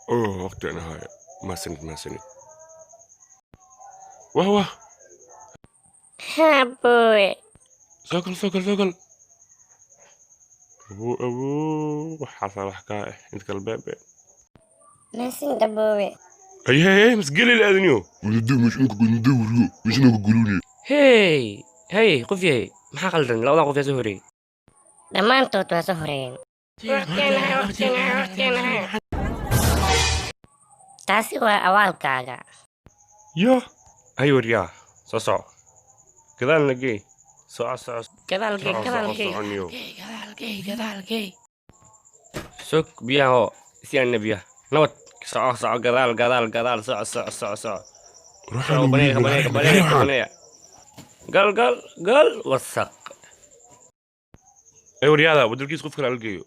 Oh, waqti aan haya. Mahadsanid, mahadsanid. Wah, wah. Haa, boowe. Soo gal, soo gal, soo gal. Abuu, abuu, waxaasaa wax kaa ah inta kale beebe. Mahadsanid, aboowe. Haye, haye, masgeli laadaniyo. Wadaadda meesha ka gudnida wariyo meeshana ka gulune. Hey, hey, qof yahay, maxaa qaldan? Labadan qof yaa soo horeeyey? Dhammaantood waa soo horeeyeen. Taasi waa awaalkaaga. Ya hay, waryaa, soo soco, gadaalna gey, soco, soco. Gadaalkay. Soco, soco. Gadaalkay. Soconiyo. Gadaalkey, sog biyaha oo si aanna biyaha nabad. Soco, soco, gadaal, gadaal, gadaal, soco, soco, soco, soco, soco. Baneeya, baneeya, baneeya, baneeya, gal, gal, gal, wasaq. Ay, waryaada, wadalkiis qof kale ala geeyo.